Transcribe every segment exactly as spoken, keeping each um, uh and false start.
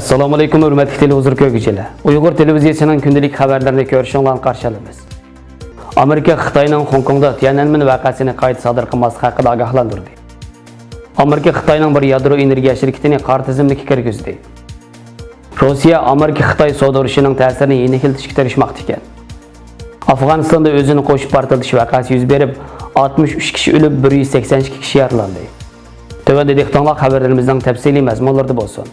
ئەسسالامۇئەلەيكۇم، ھۆرمەتلىك تېلېۋىزور كۆرگۈچىلەر. ئۇيغۇر تېلېۋىزىيەسىنىڭ كۈندىلىك خەۋەرلىرىنى كۆرۈشۈڭلارنى قارشى ئالىمىز. ئامېرىكا خىتاينىڭ خوڭكوڭدا تيەنئەنمېن ۋەقەسىنى قايتا سادىر قىلماسلىقى ھەققىدە ئاگاھلاندۇردى. ئامېرىكا خىتاينىڭ بىر يادرو ئېنېرگىيە شىركىتىنى قارا تىزىملىككە كىرگۈزدى. روسىيە ئامېرىكا-خىتاي سودا ئۇرۇشىنىڭ تەسىرىنى يېنىكلىتىشكە تىرىشماقتا ئىكەن. ئافغانىستاندا ئۆزىنى قوشۇپ پارتلىتىش ۋەقەسى يۈز بېرىپ، ئاتمىش ئۈچ كىشى ئۆلۈپ، بىر يۈز سەكسەن ئىككى كىشى يارىلاندى. تۆۋەندە دىققىتىڭلار خەۋەرلىرىمىزنىڭ تەپسىلىي مەزمۇنلىرىدا بولسۇن.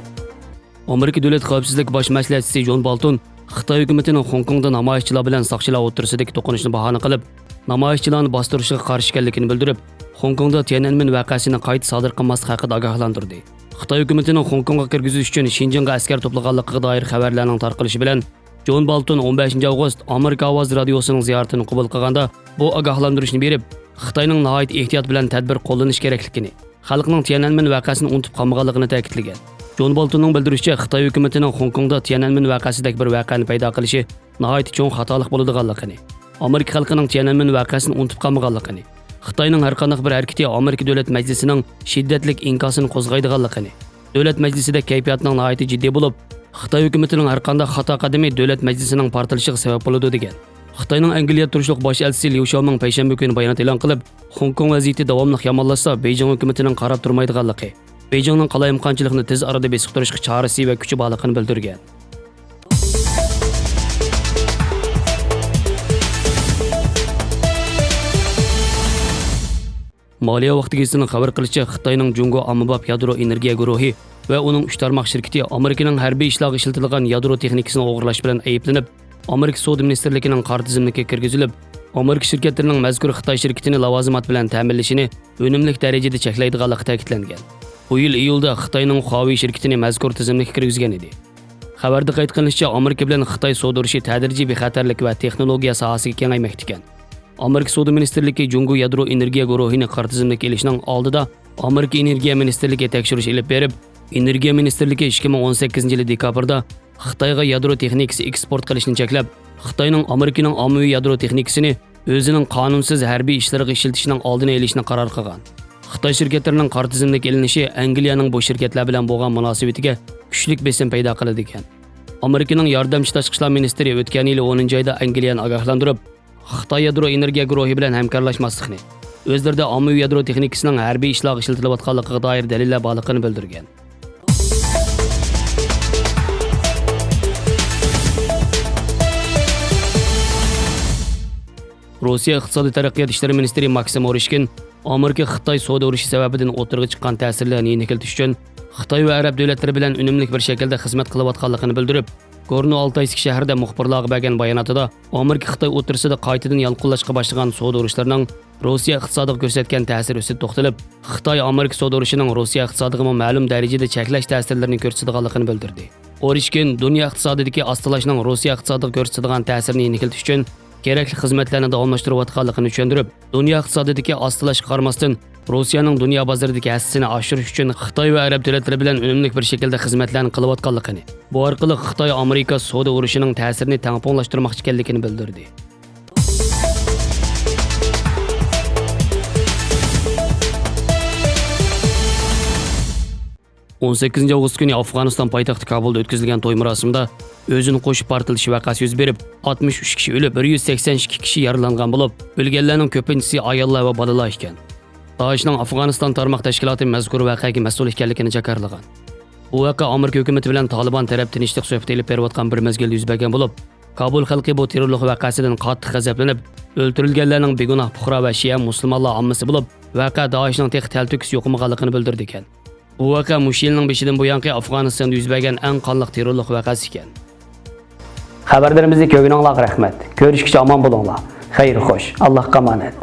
ئامېرىكا دۆلەت خەۋپسىزلىك باش مەسلىھەتچىسى جون بولتون خىتاي ھۆكۈمىتىنىڭ خوڭكوڭدا نامايىشچىلار بىلەن ساقچىلار ئوتتۇرىسىدىكى توقۇنۇشنى باھانە قىلىپ، نامايىشچىلارنى باستۇرۇشىغا قارشى ئىكەنلىكىنى بىلدۈرۈپ، خوڭكوڭدا تيەنئەنمېن ۋەقەسىنى قايتا سادىر قىلماسلىق ھەققىدە ئاگاھلاندۇردى. خىتاي ھۆكۈمىتىنىڭ خوڭكوڭغا كىرگۈزۈش ئۈچۈن شىنجىڭغا ئەسكەر توپلىغانلىقىغا دائىر خەۋەرلەرنىڭ تارقىلىشى بىلەن، جون بولتون ئون بەشىنچى ئاۋغۇست ئامېرىكا ئاۋازى رادىيوسىنىڭ زىيارىتىنى قوبۇل قىلغاندا، بۇ ئاگاھلاندۇرۇشنى بېرىپ، خىتاينىڭ ناھايىتى ئېھتىيات بىلەن تەدبىر قوللىنىش كېرەكلىكىنى، خەلقنىڭ تيەنئەنمېن ۋەقەسىنى ئۇنتۇپ قالمىغانلىقىنى تەكىتلىگەن. جون بولتوننىڭ بىلدۈرۈشىچە، خىتاي ھۆكۈمىتىنىڭ خوڭكوڭدا تيەنئەنمېن ۋەقەسىدەك بىر ۋەقەنى پەيدا قىلىشى ناھايىتى چوڭ خاتالىق بولىدىغانلىقىنى، ئامېرىكا خەلقىنىڭ تيەنئەنمېن ۋەقەسىنى ئۇنتۇپ قالمىغانلىقىنى، خىتاينىڭ ھەرقانداق بىر ھەرىكىتى ئامېرىكا دۆلەت مەجلىسىنىڭ شىددەتلىك ئىنكاسىنى قوزغايدىغانلىقىنى، دۆلەت مەجلىسىدە كەيپىياتنىڭ ناھايىتى جىددىي بولۇپ، خىتاي ھۆكۈمىتىنىڭ ھەرقانداق خاتا قەدىمى دۆلەت مەجلىسىنىڭ پارتلىشىغا سەۋەب بولىدۇ، دېگەن. خىتاينىڭ ئەنگلىيەدە تۇرۇشلۇق باش ئەلچىسى ليۇ شياۋمىڭ پەيشەنبە كۈنى بايانات ئېلان قىلىپ، خوڭكوڭ ۋەزىيىتى داۋاملىق يامانلاشسا، بېيجىڭ ھۆكۈمىتىنىڭ قاراپ تۇرمايدىغانلىقى، بېيجىڭنىڭ قالايمىقانچىلىقنى تېز ئارىدا بېسىقتۇرۇشقا چارىسى ۋە كۈچى بارلىقىنى بىلدۈرگەن. مالىيە ۋاقتى گېزىتىنىڭ خەۋەر قىلىشىچە، خىتاينىڭ جۇڭگو ئاممىباب يادرو ئېنېرگىيە گۇرۇھى ۋە ئۇنىڭ ئۈچ تارماق شىركىتى ئامېرىكىنىڭ ھەربىي ئىشلارغا ئىشلىتىدىغان يادرو تېخنىكىسىنى ئوغرىلاش بىلەن ئەيىبلىنىپ، ئامېرىكا سودا مىنىستىرلىكىنىڭ قارا تىزىملىكىگە كىرگۈزۈلۈپ، ئامېرىكا شىركەتلىرىنىڭ مەزكۇر خىتاي شىركىتىنى لاۋازىمات بىلەن تەمىنلىشىنى ئۈنۈملۈك دەرىجىدە چەكلەيدىغانلىقى تەكىتلەنگەن. بۇ يىل ئىيۇلدا خىتاينىڭ خۇاۋېي شىركىتىنى مەزكۇر تىزىملىككە كىرگۈزگەن ئىدى. خەۋەردە قەيت قىلىنىشىچە، ئامېرىكا بىلەن خىتاي سودا ئۇرۇشى تەدرىجىي بىخەتەرلىك ۋە تېخنولوگىيە ساھەسىگە كېڭەيمەكتىكەن. ئامېرىكا سودا مىنىستىرلىكى جۇڭگو يادرو ئېنېرگىيە گۇرۇھىنى قارا تىزىملىككە ئېلىشنىڭ ئالدىدا ئامېرىكا ئېنېرگىيە مىنىستىرلىكى تەكشۈرۈش ئېلىپ بېرىپ، ئېنېرگىيە مىنىستىرلىكى ئىككى مىڭ ئون سەككىزىنچى يىلى دېكابىردا خىتايغا يادرو تېخنىكىسى ئېكسپورت قىلىشنى چەكلەپ، خىتاينىڭ ئامېرىكىنىڭ ئاممىۋى يادرو تېخنىكىسىنى ئۆزىنىڭ قانۇنسىز ھەربىي ئىشلىرىغا ئىشلىتىشنىڭ ئالدىنى ئېلىشنى قارار قىلغان. خىتاي شىركەتلىرىنىڭ قارا تىزىملىككە ئېلىنىشى ئەنگلىيەنىڭ بۇ شىركەتلەر بىلەن بولغان مۇناسىۋىتىگە كۈچلۈك بېسىم پەيدا قىلىدىكەن. ئامېرىكىنىڭ ياردەمچى تاشقى ئىشلار مىنىستىرى ئۆتكەن يىلى ئونىنچى ئايدا ئەنگلىيەنى ئاگاھلاندۇرۇپ، خىتاي يادرو ئېنېرگىيە گۇرۇھى بىلەن ھەمكارلاشماسلىقنى، ئۆزلىرىدە ئاممىۋى يادرو تېخنىكىسىنىڭ ھەربىي ئىشلارغا ئىشلىتىلىۋاتقانلىقىغا دائىر دەلىللەر بارلىقىنى بىلدۈرگەن. روسىيە ئىقتىسادىي تەرەققىيات ئىشلىرى مىنىستىرى ماكسىم ئورېشكىن ئامېرىكا-خىتاي سودا ئۇرۇشى سەۋەبىدىن ئوتتۇرىغا چىققان تەسىرلەرنى يېنىكلىتىش ئۈچۈن خىتاي ۋە ئەرەب دۆلەتلىرى بىلەن ئۈنۈملۈك بىر شەكىلدە خىزمەت قىلىۋاتقانلىقىنى بىلدۈرۈپ، گورنو ئالتايسك شەھىرىدە مۇخبىرلارغا بەرگەن باياناتىدا ئامېرىكا-خىتاي ئوتتۇرىسىدا قايتىدىن يالقۇنلاشقا باشلىغان سودا ئۇرۇشلىرىنىڭ روسىيە ئىقتىسادىغا كۆرسەتكەن تەسىرى ئۈستىدە توختىلىپ، خىتاي-ئامېرىكا سودا ئۇرۇشىنىڭ روسىيە ئىقتىسادىغىمۇ مەلۇم دەرىجىدە چەكلەش تەسىرلىرىنى كۆرسىتىدىغانلىقىنى بىلدۈردى. ئورېشكىن دۇنيا ئىقتىسادىدىكى ئاستىلاشنىڭ روسىيە ئىقتىسادىغا كۆرسىتىدىغان تەسىرىنى يېنىكلىتىش ئۈچۈن كېرەكلىك خىزمەتلەرنى داۋاملاشتۇرۇۋاتقانلىقىنى چۈشەندۈرۈپ، دۇنيا ئىقتىسادىدىكى ئاستىلاشقا قارىماستىن، روسىيەنىڭ دۇنيا بازىرىدىكى ھەسسىسىنى ئاشۇرۇش ئۈچۈن خىتاي ۋە ئەرەب دۆلەتلىرى بىلەن ئۈنۈملۈك بىر شەكىلدە خىزمەتلەرنى قىلىۋاتقانلىقىنى، بۇ ئارقىلىق خىتاي-ئامېرىكا سودا ئۇرۇشىنىڭ تەسىرىنى تەڭپۇڭلاشتۇرماقچى ئىكەنلىكىنى بىلدۈردى. ئون سەككىزىنچى ئاۋغۇست كۈنى ئافغانىستان پايتەختى كابۇلدا ئۆتكۈزۈلگەن توي مۇراسىمىدا ئۆزىنى قوشۇپ پارتلىتىش ۋەقەسى يۈز بېرىپ، ئاتمىش ئۈچ كىشى ئۆلۈپ، بىر يۈز سەكسەن ئىككى كىشى يارىلانغان بولۇپ، ئۆلگەنلەرنىڭ كۆپىنچىسى ئاياللار ۋە بالىلار ئىكەن. دائىشنىڭ ئافغانىستان تارماق تەشكىلاتى مەزكۇر ۋەقەگە مەسئۇل ئىكەنلىكىنى جاكارلىغان. بۇ ۋەقە ئامېرىكا ھۆكۈمىتى بىلەن تالىبان تەرەپ تىنچلىق سۆھبىتى ئېلىپ بېرىۋاتقان بىر مەزگىلدە يۈز بەرگەن بولۇپ، كابۇل خەلقى بۇ تېررورلۇق ۋەقەسىدىن قاتتىق غەزەپلىنىپ، ئۆلتۈرۈلگەنلەرنىڭ بىگۇناھ پۇقرا ۋە شىئە مۇسۇلمانلار ئاممىسى بولۇپ، ۋەقە دائىشنىڭ تېخى تەلتۆكۈس يوقىمىغانلىقىنى بىلدۈردىكەن. بۇ ۋەقە مۇشۇ يىلنىڭ بېشىدىن بۇيانقى ئافغانىستاندا يۈز بەرگەن ئەڭ قانلىق تېررورلۇق ۋەقەسى ئىكەن. خەۋەرلىرىمىزنى كۆرگىنىڭلارغا رەھمەت. كۆرۈشكىچە ئامان بولۇڭلار. خەير خوش. ئاللاھقا ئامانەت.